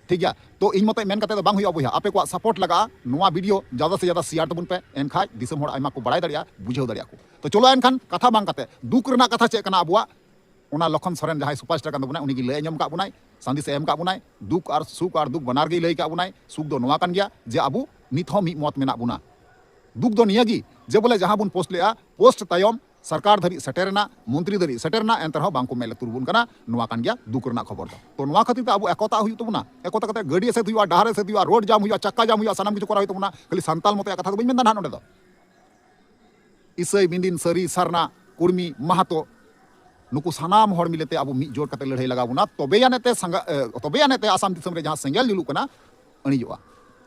ᱴᱷᱤᱠ ᱜᱮᱭᱟ, ᱛᱚ ᱤᱧ ᱢᱚᱛᱚᱡ ᱢᱮᱱ ᱠᱟᱛᱮ ᱫᱚ ᱵᱟᱝ ᱦᱩᱭᱩᱜᱼᱟ ᱵᱚᱭᱦᱟ, ᱟᱯᱮ ᱠᱚᱣᱟᱜ ᱥᱟᱯᱳᱨᱴ ᱞᱟᱜᱟᱜᱼᱟ᱾ ᱱᱚᱣᱟ ᱵᱷᱤᱰᱤᱭᱳ ᱡᱟᱫᱟ ᱥᱮ ᱡᱟᱫᱟ ᱥᱮᱭᱟᱨ ᱛᱟᱵᱚᱱ ᱯᱮ, ᱮᱱᱠᱷᱟᱡ ᱫᱤᱥᱚᱢ ᱦᱚᱲ ᱟᱭᱢᱟ ᱠᱚ ᱵᱟᱲᱟᱭ ᱫᱟᱲᱮᱭᱟᱜᱼᱟ, ᱵᱩᱡᱷᱟᱹᱣ ᱫᱟᱲᱮᱭᱟᱜᱼᱟ ᱠᱚ᱾ ᱛᱚ ᱪᱚᱞᱚ ᱮᱱᱠᱷᱟᱱ ᱠᱟᱛᱷᱟ ᱵᱟᱝ ᱠᱟᱛᱮ ᱫᱩᱠ ᱨᱮᱱᱟᱜ ᱠᱟᱛᱷᱟ ᱪᱮᱫ ᱠᱟᱱᱟ ᱟᱵᱚᱣᱟᱜ, ᱚᱱᱟ ᱞᱚᱠᱷᱚᱱ ᱥᱚᱨᱮᱱ ᱡᱟᱦᱟᱸᱭ ᱥᱩᱯᱟᱨᱥᱴᱟᱨ ᱠᱟᱱ ᱛᱟᱵᱚᱱᱟᱭ, ᱩᱱᱤ ᱜᱮ ᱞᱟᱹᱭ ᱟᱸᱡᱚᱢ ᱠᱟᱜ ᱵᱚᱱᱟᱭ, ᱥᱟᱸᱫᱮᱥ ᱮ ᱮᱢ ᱠᱟᱜ ᱵᱚᱱᱟᱭ᱾ ᱫᱩᱠ ᱟᱨ ᱥᱩᱠ ᱟᱨ ᱫᱩᱠ ᱵᱟᱱᱟᱨ ᱜᱮᱭ ᱞᱟᱹᱭ ᱠᱟᱜ ᱵᱚᱱᱟᱭ᱾ ᱥᱩᱠ ᱫᱚ ᱱᱚᱣᱟ ᱠᱟᱱ ᱜᱮᱭᱟ ᱡᱮ ᱟᱵᱚ ᱱᱤᱛ ᱦᱚᱸ ᱢᱤᱫ ᱢᱚᱛ ᱢᱮᱱᱟᱜ ᱵᱚᱱᱟ᱾ ᱫᱩᱠ ᱫᱚ ᱱᱤᱭᱟᱹ ᱜᱮ ᱡᱮ ᱵᱚᱞᱮ ᱡᱟᱦᱟᱸ ᱵᱚᱱ ᱯᱳᱥᱴ ᱞᱮᱜᱼᱟ, ᱯᱳᱥᱴ ᱛᱟᱭᱚᱢ ᱥᱚᱨᱠᱟᱨ ᱫᱷᱟᱹᱨᱤᱡ ᱥᱮᱴᱮᱨ ᱮᱱᱟ, ᱢᱚᱱᱛᱨᱤ ᱫᱷᱟᱹᱨᱤᱡ ᱥᱮᱴᱮᱨ ᱮᱱᱟ, ᱮᱱᱛᱮ ᱨᱮᱦᱚᱸ ᱵᱟᱝ ᱠᱚ ᱢᱮᱫ ᱞᱩᱛᱩᱨ ᱵᱚᱱ ᱠᱟᱱᱟ᱾ ᱱᱚᱣᱟ ᱠᱟᱱ ᱜᱮᱭᱟ ᱫᱩᱠ ᱨᱮᱱᱟᱜ ᱠᱷᱚᱵᱚᱨ ᱫᱚ᱾ ᱛᱚ ᱱᱚᱣᱟ ᱠᱷᱟᱹᱛᱤᱨ ᱛᱮ ᱟᱵᱚ ᱮᱠᱚᱛᱟᱜ ᱦᱩᱭᱩᱜ ᱛᱟᱵᱚᱱᱟ, ᱮᱠᱚᱛᱟ ᱠᱟᱛᱮ ᱜᱟᱹᱰᱤ ᱮᱥᱮᱫ ᱦᱩᱭᱩᱜᱼᱟ, ᱰᱟᱦᱟᱨ ᱮᱥᱮᱫ ᱦᱩᱭᱩᱜᱼᱟ, ᱨᱳᱰ ᱡᱟᱢ ᱦᱩᱭᱩᱜᱼᱟ, ᱪᱟᱠᱟ ᱡᱟᱢ ᱦᱩᱭᱩᱜᱼᱟ, ᱥᱟᱱᱟᱢ ᱠᱤᱪᱷᱩ ᱠᱚᱨᱟᱣ ᱦᱩᱭᱩᱜ ᱛᱟᱵᱚᱱᱟ᱾ ᱠᱷᱟᱹᱞᱤ ᱥᱟᱱᱛᱟᱞ ᱢᱚᱛᱚᱭᱟᱜ ᱠᱟᱛᱷᱟ ᱫᱚ ᱵᱟᱹᱧ ᱢᱮᱱᱫᱟ ᱱᱟᱦᱟᱜ ᱱᱚᱰᱮ ᱫᱚ᱾ ᱤᱥᱟᱹᱭ, ᱵᱤᱱᱫᱤᱱ, ᱥᱟᱹᱨᱤ, ᱥᱟᱨᱱᱟ, ᱠᱩᱲᱢᱤ, ᱢᱟᱦᱟᱛᱚ, ᱱᱩᱠᱩ ᱥᱟᱱᱟᱢ ᱦᱚᱲ ᱢᱤᱞᱮ ᱛᱮ ᱟᱵᱚ ᱢᱤᱫ ᱡᱳᱴ ᱠᱟᱛᱮ ᱞᱟᱹᱲᱦᱟᱹᱭ ᱞᱟᱜᱟᱣ ᱵᱚᱱᱟ᱾ ᱛᱚᱵᱮ ᱟᱱᱮ ᱛᱮ ᱥᱟᱸᱜᱟ-, ᱮ, ᱛᱚᱵᱮ ᱟᱱᱮ ᱛᱮ ᱟᱥᱟᱢ ᱫᱤᱥᱚᱢ ᱨᱮ ᱡᱟᱦᱟᱸ ᱥᱮᱸᱜᱮᱞ ᱡᱩᱞᱩᱜ ᱠᱟᱱᱟ, ᱤᱬᱤᱡᱚᱜᱼᱟ᱾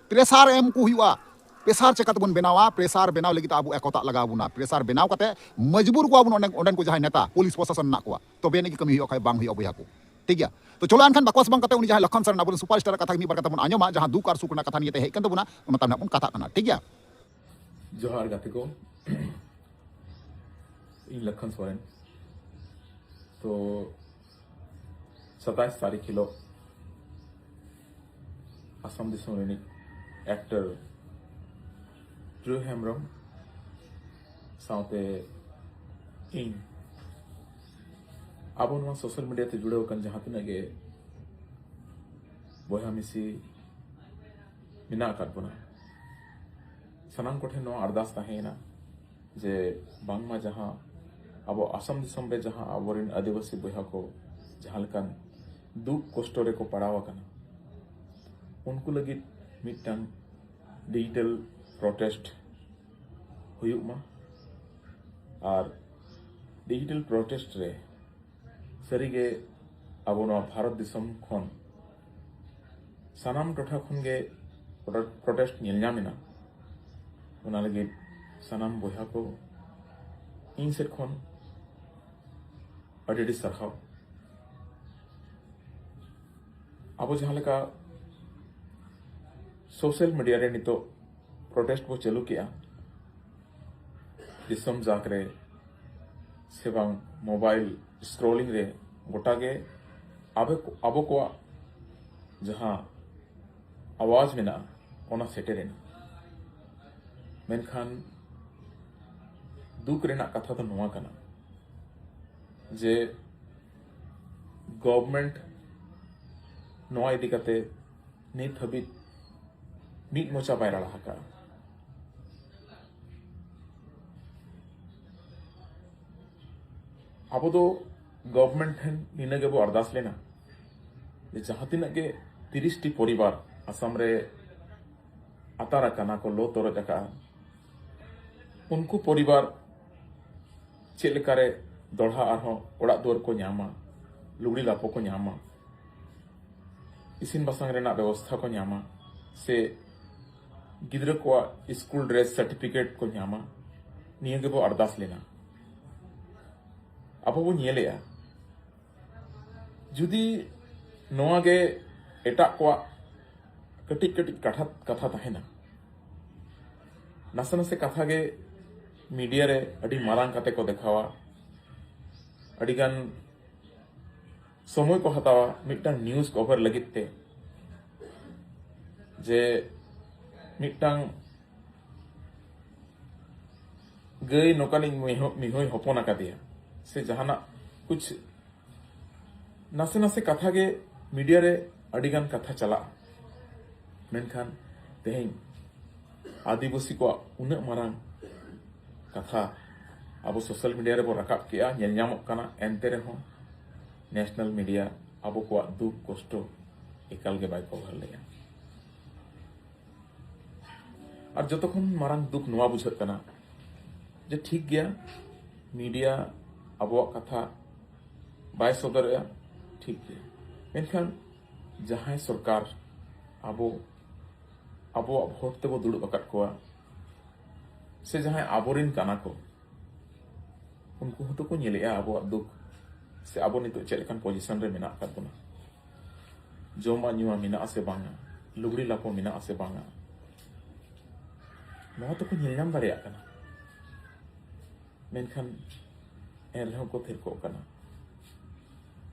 ᱯᱨᱮᱥᱟᱨ ᱮᱢ ᱠᱚ ᱦᱩᱭᱩᱜᱼᱟ᱾ ᱯᱨᱮᱥᱟᱨ ᱪᱮᱠᱟ ᱛᱮᱵᱚᱱ ᱵᱮᱱᱟᱣᱟ? ᱯᱨᱮᱥᱟᱨ ᱵᱮᱱᱟᱣ ᱞᱟᱹᱜᱤᱫ ᱛᱮ ᱟᱵᱚ ᱮᱠᱚᱛᱟᱜ ᱞᱟᱜᱟᱣ ᱵᱚᱱᱟ᱾ ᱯᱨᱮᱥᱟᱨ ᱵᱮᱱᱟᱣ ᱠᱟᱛᱮ ᱢᱚᱡᱽᱵᱩᱨ ᱠᱚᱣᱟ ᱵᱚᱱ ᱚᱸᱰᱮ, ᱚᱸᱰᱮᱱ ᱠᱚ ᱡᱟᱦᱟᱸᱭ ᱱᱮᱛᱟ, ᱯᱩᱞᱤᱥ ᱯᱨᱚᱥᱟᱥᱚᱱ ᱢᱮᱱᱟᱜ ᱠᱚᱣᱟ, ᱛᱚᱵᱮ ᱟᱹᱱᱤᱡ ᱜᱮ ᱠᱟᱹᱢᱤ ᱦᱩᱭᱩᱜᱼᱟ, ᱠᱷᱟᱡ ᱵᱟᱝ ᱦᱩᱭᱩᱜᱼᱟ ᱵᱚᱭᱦᱟ ᱠᱚ᱾ ᱴᱷᱤᱠ ᱜᱮᱭᱟ? ᱛᱚ ᱪᱚᱞᱚ ᱮᱱᱠᱷᱟᱱ ᱵᱟᱠᱚᱥ ᱵᱟᱝ ᱠᱟᱛᱮ ᱩᱱᱤ ᱡᱟᱦᱟᱸᱭ ᱞᱚᱠᱠᱷᱚᱱ ᱥᱚᱨᱮᱱ ᱟᱵᱚᱨᱮᱱ ᱥᱩᱯᱟᱨᱥᱴᱟᱨ ᱠᱟᱛᱷᱟ ᱜᱮ ᱢᱤᱫ ᱵᱟᱨ ᱠᱟᱛᱷᱟ ᱵᱚᱱ ᱟᱸᱡᱚᱢᱟ, ᱡᱟᱦᱟᱸ ᱫᱩᱠ ᱟᱨ ᱥᱩᱠ ᱨᱮᱱᱟᱜ ᱠᱟᱛᱷᱟ ᱱᱤᱭᱮ ᱛᱮ ᱦᱮᱡ ᱠᱟᱱ ᱛᱟᱵᱚᱱᱟ, ᱚᱱᱟ ᱛᱟᱭᱚᱢ ᱱᱟᱜ ᱵᱚᱱ ᱠᱟᱛᱷᱟᱜ ᱠᱟᱱᱟ᱾ ᱴᱷᱤᱠ ᱜᱮᱭᱟ? ᱡᱚᱦᱟᱨ ᱜᱟᱛᱮ ᱠᱚ, ᱤᱧ ᱞᱚᱠᱠᱷᱚᱱ ᱥᱚᱨᱮᱱ᱾ ᱛᱚ ᱥᱟᱛᱟᱭᱤᱥ ᱛᱟᱹᱨᱤᱠᱷ ᱦᱤᱞᱳᱜ ᱟᱥᱟᱢ ᱫᱤᱥᱚᱢ ᱨᱤᱱᱤᱡ ᱮᱠᱴᱚᱨ ᱯᱨᱤᱭᱚ ᱦᱮᱢᱵᱨᱚᱢ ᱥᱟᱶᱛᱮ ᱤᱧ, ᱟᱵᱚ ᱱᱚᱣᱟ ᱥᱳᱥᱟᱞ ᱢᱤᱰᱤᱭᱟ ᱛᱮ ᱡᱩᱲᱟᱹᱣ ᱟᱠᱟᱱ ᱡᱟᱦᱟᱸ ᱛᱤᱱᱟᱹᱜ ᱜᱮ ᱵᱚᱭᱦᱟ ᱢᱤᱥᱤ ᱢᱮᱱᱟᱜ ᱟᱠᱟᱫ ᱵᱚᱱᱟ, ᱥᱟᱱᱟᱢ ᱠᱚᱴᱷᱮᱱ ᱱᱚᱣᱟ ᱟᱨᱫᱟᱥ ᱛᱟᱦᱮᱸᱭᱮᱱᱟ ᱡᱮ ᱵᱟᱝᱢᱟ ᱡᱟᱦᱟᱸ ᱟᱵᱚ ᱟᱥᱟᱢ ᱫᱤᱥᱚᱢ ᱨᱮ ᱡᱟᱦᱟᱸ ᱟᱵᱚᱨᱮᱱ ᱟᱹᱫᱤᱵᱟᱹᱥᱤ ᱵᱚᱭᱦᱟ ᱠᱚ ᱡᱟᱦᱟᱸ ᱞᱮᱠᱟᱱ ᱫᱩᱠ ᱠᱚᱥᱴᱚ ᱨᱮᱠᱚ ᱯᱟᱲᱟᱣ ᱟᱠᱟᱱᱟ, ᱩᱱᱠᱩ ᱞᱟᱹᱜᱤᱫ ᱢᱤᱫᱴᱟᱝ ᱰᱤᱡᱤᱴᱟᱞ ᱯᱨᱚᱴᱮᱥᱴ ᱦᱩᱭᱩᱜ ᱢᱟ᱾ ᱟᱨ ᱰᱤᱡᱤᱴᱟᱞ ᱯᱨᱚᱴᱮᱥᱴ ᱨᱮ ᱥᱟᱹᱨᱤᱜᱮ ᱟᱵᱚ ᱱᱚᱣᱟ ᱵᱷᱟᱨᱚᱛ ᱫᱤᱥᱚᱢ ᱠᱷᱚᱱ ᱥᱟᱱᱟᱢ ᱴᱚᱴᱷᱟ ᱠᱷᱚᱱ ᱜᱮ ᱯᱨᱚᱴᱮᱥᱴ ᱧᱮᱞ ᱧᱟᱢ ᱮᱱᱟ᱾ ᱚᱱᱟ ᱞᱟᱹᱜᱤᱫ ᱥᱟᱱᱟᱢ ᱵᱚᱭᱦᱟ ᱠᱚ ᱤᱧ ᱥᱮᱫ ᱠᱷᱚᱱ ᱟᱹᱰᱤ ᱟᱹᱰᱤ ᱥᱟᱨᱦᱟᱣ᱾ ᱟᱵᱚ ᱡᱟᱦᱟᱸ ᱞᱮᱠᱟ ᱥᱳᱥᱟᱞ ᱢᱤᱰᱤᱭᱟ ᱨᱮ ᱱᱤᱛᱚᱜ ᱯᱨᱚᱴᱮᱥᱴ ᱵᱚ ᱪᱟᱹᱞᱩ ᱠᱮᱜᱼᱟ, ᱫᱤᱥᱚᱢ ᱡᱟᱠ ᱨᱮ ᱥᱮ ᱵᱟᱝ ᱢᱳᱵᱟᱭᱤᱞ ᱥᱠᱨᱚᱞᱤᱝ ᱨᱮ ᱜᱚᱴᱟ ᱜᱮ ᱟᱵᱚ, ᱟᱵᱚ ᱠᱚᱣᱟᱜ ᱡᱟᱦᱟᱸ ᱟᱣᱟᱡᱽ ᱢᱮᱱᱟᱜᱼᱟ, ᱚᱱᱟ ᱥᱮᱴᱮᱨᱮᱱᱟ᱾ ᱢᱮᱱᱠᱷᱟᱱ ᱫᱩᱠ ᱨᱮᱱᱟᱜ ᱠᱟᱛᱷᱟ ᱫᱚ ᱱᱚᱣᱟ ᱠᱟᱱᱟ ᱡᱮ ᱜᱚᱵᱷᱢᱮᱱᱴ ᱱᱚᱣᱟ ᱤᱫᱤ ᱠᱟᱛᱮ ᱱᱤᱛ ᱦᱟᱹᱵᱤᱡ ᱢᱤᱫ ᱢᱚᱪᱟ ᱵᱟᱭ ᱨᱟᱲᱟ ᱟᱠᱟᱫᱼᱟ᱾ ᱟᱵᱚ ᱫᱚ ᱜᱚᱵᱷᱢᱮᱱᱴ ᱴᱷᱮᱱ ᱱᱤᱱᱟᱹ ᱜᱮᱵᱚ ᱟᱨᱫᱟᱥ ᱞᱮᱱᱟ ᱡᱮ ᱡᱟᱦᱟᱸ ᱛᱤᱱᱟᱹᱜ ᱜᱮ ᱛᱤᱨᱤᱥ ᱴᱤ ᱯᱚᱨᱤᱵᱟᱨ ᱟᱥᱟᱢ ᱨᱮ ᱟᱛᱟᱨ ᱟᱠᱟᱱᱟ ᱠᱚ, ᱞᱚ ᱛᱚᱨᱚᱡ ᱟᱠᱟᱫᱼᱟ, ᱩᱱᱠᱩ ᱯᱚᱨᱤᱵᱟᱨ ᱪᱮᱫ ᱞᱮᱠᱟᱨᱮ ᱫᱚᱲᱦᱟ ᱟᱨᱦᱚᱸ ᱚᱲᱟᱜ ᱫᱩᱣᱟᱹᱨ ᱠᱚ ᱧᱟᱢᱟ, ᱞᱩᱜᱽᱲᱤ ᱞᱟᱯᱚ ᱠᱚ ᱧᱟᱢᱟ, ᱤᱥᱤᱱ ᱵᱟᱥᱟᱝ ᱨᱮᱱᱟᱜ ᱵᱮᱵᱚᱥᱛᱷᱟ ᱠᱚ ᱧᱟᱢᱟ, ᱥᱮ ᱜᱤᱫᱽᱨᱟᱹ ᱠᱚᱣᱟᱜ ᱥᱠᱩᱞ ᱰᱨᱮᱥ ᱥᱟᱨᱴᱤᱯᱷᱤᱠᱮᱴ ᱠᱚ ᱧᱟᱢᱟ, ᱱᱤᱭᱟᱹ ᱜᱮᱵᱚ ᱟᱨᱫᱟᱥ ᱞᱮᱱᱟ᱾ ᱟᱵᱚ ᱵᱚ ᱧᱮᱞᱮᱜᱼᱟ, ᱡᱩᱫᱤ ᱱᱚᱣᱟ ᱜᱮ ᱮᱴᱟᱜ ᱠᱚᱣᱟᱜ ᱠᱟᱹᱴᱤᱡ ᱠᱟᱹᱴᱤᱡ ᱠᱟᱛᱷᱟ, ᱠᱟᱛᱷᱟ ᱛᱟᱦᱮᱱᱟ, ᱱᱟᱥᱮ ᱱᱟᱥᱮ ᱠᱟᱛᱷᱟ ᱜᱮ ᱢᱤᱰᱤᱭᱟ ᱨᱮ ᱟᱹᱰᱤ ᱢᱟᱨᱟᱝ ᱠᱟᱛᱮ ᱠᱚ ᱫᱮᱠᱷᱟᱣᱟ, ᱟᱹᱰᱤᱜᱟᱱ ᱥᱚᱢᱚᱭ ᱠᱚ ᱦᱟᱛᱟᱣᱟ ᱢᱤᱫᱴᱟᱝ ᱱᱤᱭᱩᱡᱽ ᱠᱚᱵᱷᱟᱨ ᱞᱟᱹᱜᱤᱫ ᱛᱮ, ᱡᱮ ᱢᱤᱫᱴᱟᱝ ᱜᱟᱹᱭ ᱱᱚᱝᱠᱟᱱᱤᱡ ᱢᱤᱦᱩ-, ᱢᱤᱦᱩᱭ ᱦᱚᱯᱚᱱ ᱟᱠᱟᱫᱮᱭᱟ, ᱥᱮ ᱡᱟᱦᱟᱱᱟᱜ ᱠᱩᱪ ᱱᱟᱥᱮ ᱱᱟᱥᱮ ᱠᱟᱛᱷᱟ ᱜᱮ ᱢᱤᱰᱤᱭᱟ ᱨᱮ ᱟᱹᱰᱤᱜᱟᱱ ᱠᱟᱛᱷᱟ ᱪᱟᱞᱟᱜᱼᱟ᱾ ᱢᱮᱱᱠᱷᱟᱱ ᱛᱮᱦᱮᱧ ᱟᱹᱫᱤᱵᱟᱹᱥᱤ ᱠᱚᱣᱟᱜ ᱩᱱᱟᱹᱜ ᱢᱟᱨᱟᱝ ᱠᱟᱛᱷᱟ ᱟᱵᱚ ᱥᱳᱥᱟᱞ ᱢᱤᱰᱤᱭᱟ ᱨᱮᱵᱚ ᱨᱟᱠᱟᱵ ᱠᱮᱜᱼᱟ, ᱧᱮᱞ ᱧᱟᱢᱚᱜ ᱠᱟᱱᱟ, ᱮᱱᱛᱮ ᱨᱮᱦᱚᱸ ᱱᱮᱥᱱᱟᱞ ᱢᱤᱰᱤᱭᱟ ᱟᱵᱚ ᱠᱚᱣᱟᱜ ᱫᱩᱠ ᱠᱚᱥᱴᱚ ᱮᱠᱟᱞ ᱜᱮ ᱵᱟᱭ ᱠᱚᱵᱷᱟᱨ ᱞᱮᱜᱼᱟ᱾ ᱟᱨ ᱡᱚᱛᱚ ᱠᱷᱚᱱ ᱢᱟᱨᱟᱝ ᱫᱩᱠ ᱱᱚᱣᱟ ᱵᱩᱡᱷᱟᱹᱜ ᱠᱟᱱᱟ ᱡᱮ ᱴᱷᱤᱠ ᱜᱮᱭᱟ, ᱢᱤᱰᱤᱭᱟ ᱟᱵᱚᱣᱟᱜ ᱠᱟᱛᱷᱟ ᱵᱟᱭ ᱥᱚᱫᱚᱨᱮᱜᱼᱟ, ᱴᱷᱤᱠ ᱜᱮᱭᱟ, ᱢᱮᱱᱠᱷᱟᱱ ᱡᱟᱦᱟᱸᱭ ᱥᱚᱨᱠᱟᱨ ᱟᱵᱚ ᱟᱵᱚᱣᱟᱜ ᱵᱷᱳᱴ ᱛᱮᱵᱚ ᱫᱩᱲᱩᱵ ᱟᱠᱟᱫ ᱠᱚᱣᱟ, ᱥᱮ ᱡᱟᱦᱟᱸᱭ ᱟᱵᱚᱨᱮᱱ ᱠᱟᱱᱟ ᱠᱚ, ᱩᱱᱠᱩ ᱦᱚᱸᱛᱚ ᱠᱚ ᱧᱮᱞᱮᱜᱼᱟ ᱟᱵᱚᱣᱟᱜ ᱫᱩᱠ, ᱥᱮ ᱟᱵᱚ ᱱᱤᱛᱚᱜ ᱪᱮᱫ ᱞᱮᱠᱟᱱ ᱯᱚᱡᱤᱥᱚᱱ ᱨᱮ ᱢᱮᱱᱟᱜ ᱟᱠᱟᱫ ᱵᱚᱱᱟ, ᱡᱚᱢᱟᱜ ᱧᱩᱣᱟᱜ ᱢᱮᱱᱟᱜᱼᱟ ᱥᱮ ᱵᱟᱝᱟ, ᱞᱩᱜᱽᱲᱤ ᱞᱟᱯᱚ ᱢᱮᱱᱟᱜᱼᱟ ᱥᱮ ᱵᱟᱝᱟ, ᱱᱚᱣᱟ ᱛᱚᱠᱚ ᱧᱮᱞ ᱧᱟᱢ ᱫᱟᱲᱮᱭᱟᱜ ᱠᱟᱱᱟ᱾ ᱢᱮᱱᱠᱷᱟᱱ ᱮᱱ ᱨᱮᱦᱚᱸ ᱠᱚ ᱛᱷᱤᱨ ᱠᱚᱜ ᱠᱟᱱᱟ᱾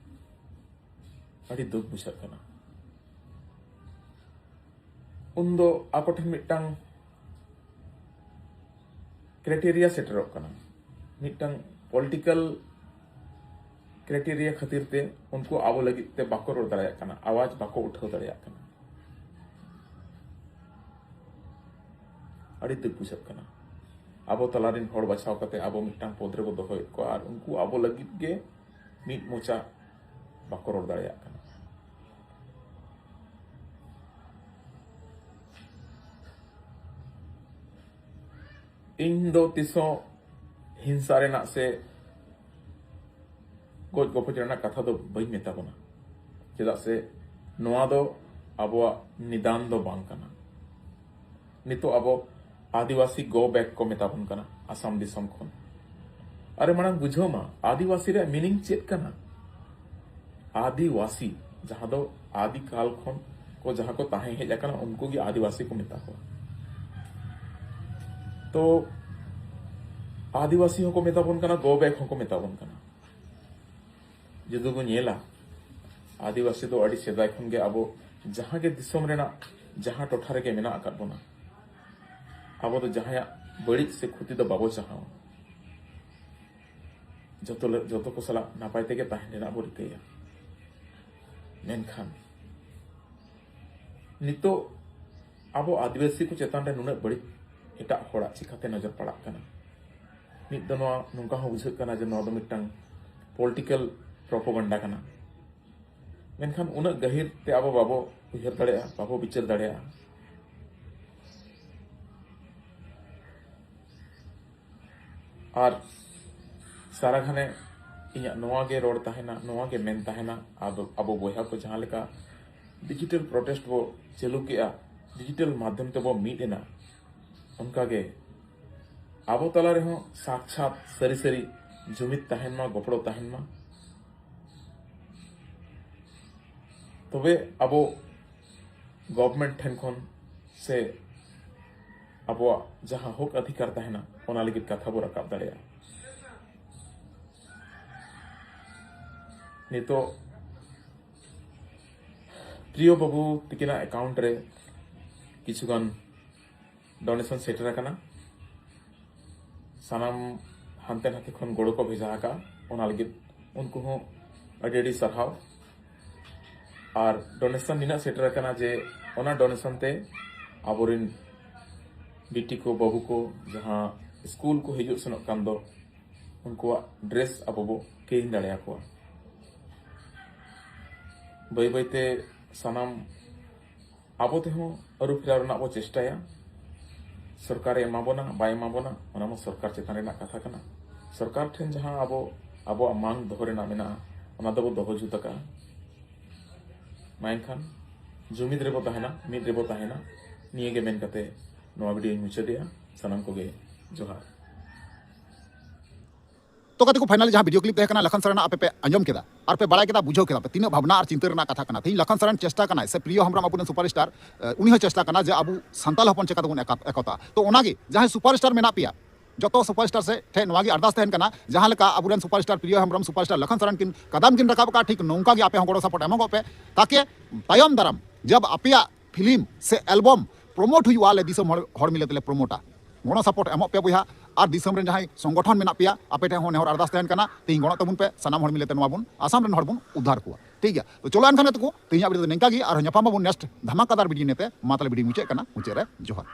ᱟᱹᱰᱤ ᱫᱩᱠ ᱵᱩᱡᱷᱟᱹᱜ ᱠᱟᱱᱟ᱾ ᱩᱱᱫᱚ ᱟᱠᱚ ᱴᱷᱮᱱ ᱢᱤᱫᱴᱟᱝ ᱠᱨᱟᱭᱴᱮᱨᱤᱭᱟ ᱥᱮᱴᱮᱨᱚᱜ ᱠᱟᱱᱟ, ᱢᱤᱫᱴᱟᱝ ᱯᱚᱞᱤᱴᱤᱠᱟᱞ ᱠᱨᱟᱭᱴᱮᱨᱤᱭᱟ ᱠᱷᱟᱹᱛᱤᱨ ᱛᱮ ᱩᱱᱠᱩ ᱟᱵᱚ ᱞᱟᱹᱜᱤᱫ ᱛᱮ ᱵᱟᱠᱚ ᱨᱚᱲ ᱫᱟᱲᱮᱭᱟᱜ ᱠᱟᱱᱟ, ᱟᱣᱟᱡᱽ ᱵᱟᱠᱚ ᱩᱴᱷᱟᱹᱣ ᱫᱟᱲᱮᱭᱟᱜ ᱠᱟᱱᱟ᱾ ᱟᱹᱰᱤ ᱫᱩᱠ ᱵᱩᱡᱷᱟᱹᱜ ᱠᱟᱱᱟ᱾ ᱟᱵᱚ ᱛᱟᱞᱟᱨᱮᱱ ᱦᱚᱲ ᱵᱟᱪᱷᱟᱣ ᱠᱟᱛᱮ ᱟᱵᱚ ᱢᱤᱫᱴᱟᱝ ᱯᱚᱫᱽ ᱨᱮᱵᱚ ᱫᱚᱦᱚᱭᱮᱫ ᱠᱚᱣᱟ ᱟᱨ ᱩᱱᱠᱩ ᱟᱵᱚ ᱞᱟᱹᱜᱤᱫ ᱜᱮ ᱢᱤᱫ ᱢᱚᱪᱟ ᱵᱟᱠᱚ ᱨᱚᱲ ᱫᱟᱲᱮᱭᱟᱜ ᱠᱟᱱᱟ᱾ ᱤᱧ ᱫᱚ ᱛᱤᱥᱦᱚᱸ ᱦᱤᱝᱥᱟ ᱨᱮᱱᱟᱜ ᱥᱮ ᱜᱚᱡ ᱜᱚᱯᱚᱡ ᱨᱮᱱᱟᱜ ᱠᱟᱛᱷᱟ ᱫᱚ ᱵᱟᱹᱧ ᱢᱮᱛᱟ ᱵᱚᱱᱟ, ᱪᱮᱫᱟᱜ ᱥᱮ ᱱᱚᱣᱟ ᱫᱚ ᱟᱵᱚᱣᱟᱜ ᱱᱤᱫᱟᱱ ᱫᱚ ᱵᱟᱝ ᱠᱟᱱᱟ᱾ ᱱᱤᱛᱚᱜ ᱟᱵᱚ ᱟᱹᱫᱤᱵᱟᱹᱥᱤ ᱜᱳ ᱵᱮᱠ ᱠᱚ ᱢᱮᱛᱟ ᱵᱚᱱ ᱠᱟᱱᱟ ᱟᱥᱟᱢ ᱫᱤᱥᱚᱢ ᱠᱷᱚᱱ᱾ ᱟᱨᱮ ᱢᱟᱲᱟᱝ ᱵᱩᱡᱷᱟᱹᱣ ᱢᱟ, ᱟᱹᱫᱤᱵᱟᱹᱥᱤ ᱨᱮᱭᱟᱜ ᱢᱤᱱᱤᱝ ᱪᱮᱫ ᱠᱟᱱᱟ? ᱟᱹᱫᱤᱵᱟᱹᱥᱤ, ᱡᱟᱦᱟᱸ ᱫᱚ ᱟᱹᱫᱤ ᱠᱟᱞ ᱠᱷᱚᱱ ᱠᱚ ᱡᱟᱦᱟᱸ ᱠᱚ ᱛᱟᱦᱮᱸ ᱦᱮᱡ ᱟᱠᱟᱱᱟ, ᱩᱱᱠᱩ ᱜᱮ ᱟᱹᱫᱤᱵᱟᱹᱥᱤ ᱠᱚ ᱢᱮᱛᱟ ᱠᱚᱣᱟ᱾ ᱛᱚ ᱟᱹᱫᱤᱵᱟᱹᱥᱤ ᱦᱚᱸᱠᱚ ᱢᱮᱛᱟ ᱵᱚᱱ ᱠᱟᱱᱟ, ᱜᱳ ᱵᱮᱠ ᱦᱚᱸᱠᱚ ᱢᱮᱛᱟ ᱵᱚᱱ ᱠᱟᱱᱟ᱾ ᱡᱩᱫᱤ ᱵᱚᱱ ᱧᱮᱞᱟ, ᱟᱹᱫᱤᱵᱟᱹᱥᱤ ᱫᱚ ᱟᱹᱰᱤ ᱥᱮᱫᱟᱭ ᱠᱷᱚᱱ ᱜᱮ ᱟᱵᱚ ᱡᱟᱦᱟᱸ ᱜᱮ ᱫᱤᱥᱚᱢ ᱨᱮᱱᱟᱜ ᱡᱟᱦᱟᱸ ᱴᱚᱴᱷᱟ ᱨᱮᱜᱮ ᱢᱮᱱᱟᱜ ᱟᱠᱟᱫ ᱵᱚᱱᱟ, ᱟᱵᱚ ᱫᱚ ᱡᱟᱦᱟᱸᱭᱟᱜ ᱵᱟᱹᱲᱤᱡ ᱥᱮ ᱠᱷᱚᱛᱤ ᱫᱚ ᱵᱟᱵᱚ ᱪᱟᱦᱟᱣᱟ᱾ ᱡᱚᱛᱚ ᱞᱮ-, ᱡᱚᱛᱚ ᱠᱚ ᱥᱟᱞᱟᱜ ᱱᱟᱯᱟᱭ ᱛᱮᱜᱮ ᱛᱟᱦᱮᱸ ᱨᱮᱱᱟᱜ ᱵᱚ ᱨᱤᱠᱟᱹᱭᱟ᱾ ᱢᱮᱱᱠᱷᱟᱱ ᱱᱤᱛᱚᱜ ᱟᱵᱚ ᱟᱹᱫᱤᱵᱟᱹᱥᱤ ᱠᱚ ᱪᱮᱛᱟᱱ ᱨᱮ ᱱᱩᱱᱟᱹᱜ ᱵᱟᱹᱲᱤᱡ ᱮᱴᱟᱜ ᱦᱚᱲᱟᱜ ᱪᱤᱠᱟᱹᱛᱮ ᱱᱚᱡᱚᱨ ᱯᱟᱲᱟᱜ ᱠᱟᱱᱟ? ᱢᱤᱫ ᱫᱚ ᱱᱚᱣᱟ ᱱᱚᱝᱠᱟ ᱦᱚᱸ ᱵᱩᱡᱷᱟᱹᱜ ᱠᱟᱱᱟ ᱡᱮ ᱱᱚᱣᱟ ᱫᱚ ᱢᱤᱫᱴᱟᱝ ᱯᱚᱞᱤᱴᱤᱠᱟᱞ ᱯᱨᱚᱯᱳᱜᱟᱱᱰᱟ ᱠᱟᱱᱟ᱾ ᱢᱮᱱᱠᱷᱟᱱ ᱩᱱᱟᱹᱜ ᱜᱟᱹᱦᱤᱨ ᱛᱮ ᱟᱵᱚ ᱵᱟᱵᱚ ᱩᱭᱦᱟᱹᱨ ᱫᱟᱲᱮᱭᱟᱜᱼᱟ, ᱵᱟᱵᱚ ᱵᱤᱪᱟᱹᱨ ᱫᱟᱲᱮᱭᱟᱜᱼᱟ᱾ ᱟᱨ ᱥᱟᱨᱟ ᱜᱷᱟᱱᱮ ᱤᱧᱟᱹᱜ ᱱᱚᱣᱟ ᱜᱮ ᱨᱚᱲ ᱛᱟᱦᱮᱱᱟ, ᱱᱚᱣᱟ ᱜᱮ ᱢᱮᱱ ᱛᱟᱦᱮᱱᱟ, ᱟᱫᱚ ᱟᱵᱚ ᱵᱚᱭᱦᱟ ᱠᱚ ᱡᱟᱦᱟᱸ ᱞᱮᱠᱟ ᱰᱤᱡᱤᱴᱟᱞ ᱯᱨᱚᱴᱮᱥᱴ ᱵᱚ ᱪᱟᱹᱞᱩ ᱠᱮᱜᱼᱟ, ᱰᱤᱡᱤᱴᱟᱞ ᱢᱟᱫᱽᱫᱷᱚᱢ ᱛᱮᱵᱚ ᱢᱤᱫ ᱮᱱᱟ, ᱚᱱᱠᱟᱜᱮ ᱟᱵᱚ ᱛᱟᱞᱟ ᱨᱮᱦᱚᱸ ᱥᱟᱠᱪᱷᱟᱛ ᱥᱟᱹᱨᱤ ᱥᱟᱹᱨᱤ ᱡᱩᱢᱤᱫ ᱛᱟᱦᱮᱱ ᱢᱟ, ᱜᱚᱯᱚᱲᱚ ᱛᱟᱦᱮᱱ ᱢᱟ᱾ ᱛᱚᱵᱮ ᱟᱵᱚ ᱜᱚᱵᱷᱢᱮᱱᱴ ᱴᱷᱮᱱ ᱠᱷᱚᱱ ᱥᱮ ᱟᱵᱚᱣᱟᱜ ᱡᱟᱦᱟᱸ ᱦᱚᱠ ᱚᱫᱷᱤᱠᱟᱨ ᱛᱟᱦᱮᱱᱟ, ᱚᱱᱟ ᱞᱟᱹᱜᱤᱫ ᱠᱟᱛᱷᱟ ᱵᱚ ᱨᱟᱠᱟᱵ ᱫᱟᱲᱮᱭᱟᱜᱼᱟ᱾ ᱱᱤᱛᱚᱜ ᱯᱨᱤᱭᱚ ᱵᱟᱹᱵᱩ ᱛᱤᱠᱤᱱᱟᱜ ᱮᱠᱟᱣᱩᱱᱴ ᱨᱮ ᱠᱤᱪᱷᱩᱜᱟᱱ ᱰᱚᱱᱮᱥᱚᱱ ᱥᱮᱴᱮᱨ ᱟᱠᱟᱱᱟ᱾ ᱥᱟᱱᱟᱢ ᱦᱟᱱᱛᱮ ᱱᱟᱛᱮ ᱠᱷᱚᱱ ᱜᱚᱲᱚ ᱠᱚ ᱵᱷᱮᱡᱟ ᱟᱠᱟᱫᱼᱟ, ᱚᱱᱟ ᱞᱟᱹᱜᱤᱫ ᱩᱱᱠᱩ ᱦᱚᱸ ᱟᱹᱰᱤ ᱟᱹᱰᱤ ᱥᱟᱨᱦᱟᱣ᱾ ᱟᱨ ᱰᱚᱱᱮᱥᱚᱱ ᱱᱤᱱᱟᱹᱜ ᱥᱮᱴᱮᱨ ᱟᱠᱟᱱᱟ ᱡᱮ ᱚᱱᱟ ᱰᱚᱱᱮᱥᱚᱱ ᱛᱮ ᱟᱵᱚᱨᱮᱱ ᱵᱤᱴᱤ ᱠᱚ, ᱵᱟᱹᱵᱩ ᱠᱚ ᱡᱟᱦᱟᱸ ᱥᱠᱩᱞ ᱠᱚ ᱦᱤᱡᱩᱜ ᱥᱮᱱᱚᱜ ᱠᱟᱱ ᱫᱚ, ᱩᱱᱠᱩᱣᱟᱜ ᱰᱨᱮᱥ ᱟᱵᱚ ᱵᱚ ᱠᱤᱨᱤᱧ ᱫᱟᱲᱮᱭᱟᱠᱚᱣᱟ᱾ ᱵᱟᱹᱭ ᱵᱟᱹᱭᱛᱮ ᱥᱟᱱᱟᱢ ᱟᱵᱚ ᱛᱮᱦᱚᱸ ᱟᱹᱨᱩ ᱯᱷᱮᱨᱟᱣ ᱨᱮᱱᱟᱜ ᱵᱚ ᱪᱮᱥᱴᱟᱭᱟ᱾ ᱥᱚᱨᱠᱟᱨᱮ ᱮᱢᱟ ᱵᱚᱱᱟ ᱵᱟᱭ ᱮᱢᱟ ᱵᱚᱱᱟ, ᱚᱱᱟ ᱢᱟ ᱥᱚᱨᱠᱟᱨ ᱪᱮᱛᱟᱱ ᱨᱮᱱᱟᱜ ᱠᱟᱛᱷᱟ ᱠᱟᱱᱟ᱾ ᱥᱚᱨᱠᱟᱨ ᱴᱷᱮᱱ ᱡᱟᱦᱟᱸ ᱟᱵᱚ, ᱟᱵᱚᱣᱟᱜ ᱢᱟᱝ ᱫᱚᱦᱚ ᱨᱮᱱᱟᱜ ᱢᱮᱱᱟᱜᱼᱟ, ᱚᱱᱟ ᱫᱚᱵᱚ ᱫᱚᱦᱚ ᱡᱩᱛ ᱟᱠᱟᱜᱼᱟ᱾ ᱢᱟ ᱮᱱᱠᱷᱟᱱ ᱡᱩᱢᱤᱫ ᱨᱮᱵᱚ ᱛᱟᱦᱮᱱᱟ, ᱢᱤᱫ ᱨᱮᱵᱚ ᱛᱟᱦᱮᱱᱟ᱾ ᱱᱤᱭᱟᱹ ᱜᱮ ᱢᱮᱱ ᱠᱟᱛᱮ ᱱᱚᱣᱟ ᱵᱷᱤᱰᱤᱭᱳᱧ ᱢᱩᱪᱟᱹᱫᱮᱜᱼᱟ᱾ ᱥᱟᱱᱟᱢ ᱠᱚᱜᱮ ᱡᱚᱦᱟᱨ᱾ ᱛᱚ ᱜᱟᱛᱮ ᱠᱚ, finally ᱡᱟᱦᱟᱸ ᱵᱷᱤᱰᱤᱭᱳ ᱠᱞᱤᱯ ᱛᱟᱦᱮᱸ ᱠᱟᱱᱟ ᱞᱟᱠᱷᱟᱱ ᱥᱚᱨᱮᱱᱟᱜ, ᱟᱯᱮ ᱯᱮ ᱟᱸᱡᱚᱢ ᱠᱮᱫᱟ ᱟᱨ ᱯᱮ ᱵᱟᱲᱟᱭ ᱠᱮᱫᱟ, ᱵᱩᱡᱷᱟᱹᱣ ᱠᱮᱫᱟ ᱯᱮ ᱛᱤᱱᱟᱹᱜ ᱵᱷᱟᱵᱽᱱᱟ ᱟᱨ ᱪᱤᱱᱛᱟᱹ ᱨᱮᱱᱟᱜ ᱠᱟᱛᱷᱟ ᱠᱟᱱᱟ᱾ ᱛᱮᱦᱮᱧ ᱞᱟᱠᱷᱟᱱ ᱥᱚᱨᱮᱱ ᱪᱮᱥᱴᱟ ᱠᱟᱱᱟᱭ ᱥᱮ ᱯᱨᱤᱭᱚ ᱦᱮᱢᱵᱨᱚᱢ ᱟᱵᱚᱨᱮᱱ ᱥᱩᱯᱟᱨ ᱥᱴᱟᱨ, ᱩᱱᱤ ᱦᱚᱸ ᱪᱮᱥᱴᱟ ᱠᱟᱱᱟ ᱡᱮ ᱟᱵᱚ ᱥᱟᱱᱛᱟᱲ ᱦᱚᱯᱚᱱ ᱪᱮᱠᱟ ᱛᱮᱵᱚᱱ ᱮᱠᱟ- ᱮᱠᱚᱛᱟ᱾ ᱛᱚ ᱚᱱᱟᱜᱮ ᱡᱟᱦᱟᱸᱭ ᱥᱩᱯᱟᱨ ᱥᱴᱟᱨ ᱢᱮᱱᱟᱜ ᱯᱮᱭᱟ, ᱡᱚᱛᱚ ᱥᱩᱯᱟᱨ ᱥᱴᱟᱨ ᱥᱮ ᱴᱷᱮᱱ ᱱᱚᱣᱟ ᱜᱮ ᱟᱨᱫᱟᱥ ᱛᱟᱦᱮᱱ ᱠᱟᱱᱟ, ᱡᱟᱦᱟᱸ ᱞᱮᱠᱟ ᱟᱵᱚᱨᱮᱱ ᱥᱩᱯᱟᱨ ᱥᱴᱟᱨ ᱯᱨᱤᱭᱚ ᱦᱮᱢᱵᱨᱚᱢ, ᱥᱩᱯᱟᱨ ᱥᱴᱟᱨ ᱞᱟᱠᱷᱟᱱ ᱥᱚᱨᱮᱱ ᱠᱤᱱ ᱠᱟᱫᱟᱢ ᱠᱤᱱ ᱨᱟᱠᱟᱵ ᱟᱠᱟᱫᱼᱟ, ᱴᱷᱤᱠ ᱱᱚᱝᱠᱟ ᱜᱮ ᱟᱯᱮ ᱦᱚᱸ ᱜᱚᱲᱚ ᱥᱟᱯᱳᱨᱴ ᱮᱢᱚᱜᱚᱜ ᱯᱮ, ᱛᱟᱠᱮ ᱛᱟᱭᱚᱢ ᱫᱟᱨᱟᱢ ᱡᱟᱵ ᱟᱯᱮᱭᱟᱜ ᱯᱷᱤᱞᱢ ᱥᱮ ᱮᱞᱵᱚᱢ ᱯᱨᱚᱢᱳᱴ ᱦᱩᱭᱩᱜᱼᱟ, ᱟᱞᱮ ᱫᱤᱥᱚᱢ ᱦᱚᱲ, ᱦᱚᱲ ᱢᱤᱞᱟᱹ ᱛᱮᱞᱮ ᱯᱨᱚᱢᱳᱴᱟ᱾ ᱜᱚᱲᱚ ᱥᱟᱯᱳᱨᱴ ᱮᱢᱚᱜ ᱯᱮ ᱵᱚᱭᱦᱟ, ᱟᱨ ᱫᱤᱥᱚᱢ ᱨᱮᱱ ᱡᱟᱦᱟᱸᱭ ᱥᱚᱝᱜᱚᱴᱷᱚᱱ ᱢᱮᱱᱟᱜ ᱯᱮᱭᱟ, ᱟᱯᱮ ᱴᱷᱮᱱ ᱦᱚᱸ ᱱᱮᱦᱚᱨ ᱟᱨᱫᱟᱥ ᱛᱟᱦᱮᱱ ᱠᱟᱱᱟ, ᱛᱮᱦᱮᱧ ᱜᱚᱲᱚᱜ ᱛᱟᱵᱚᱱ ᱯᱮ, ᱥᱟᱱᱟᱢ ᱦᱚᱲ ᱢᱤᱞᱟᱹ ᱛᱮ ᱱᱚᱣᱟ ᱵᱚᱱ ᱟᱥᱟᱢ ᱨᱮᱱ ᱦᱚᱲ ᱵᱚᱱ ᱩᱫᱽᱫᱷᱟᱨ ᱠᱚᱣᱟ᱾ ᱴᱷᱤᱠ ᱜᱮᱭᱟ, ᱛᱚ ᱪᱚᱞᱚ ᱮᱱᱠᱷᱟᱱ ᱛᱟᱠᱚ ᱛᱮᱦᱮᱧᱟᱜ ᱵᱷᱤᱰᱤᱭᱳ ᱫᱚ ᱱᱤᱝᱠᱟ ᱜᱮ, ᱟᱨᱦᱚᱸ ᱧᱟᱯᱟᱢ ᱟᱵᱚᱱ ᱱᱮᱠᱥᱴ ᱫᱷᱟᱢᱟᱠᱟᱫᱟᱨ ᱵᱷᱤᱰᱤᱭᱳ ᱱᱤᱭᱮᱛᱮ᱾ ᱢᱟ ᱛᱟᱦᱞᱮ ᱵᱷᱤᱰᱤᱭᱳ ᱢᱩᱪᱟᱹᱫ ᱠᱟᱱᱟ, ᱢᱩᱪᱟᱹᱫ ᱨᱮ ᱡᱚᱦᱟᱨ᱾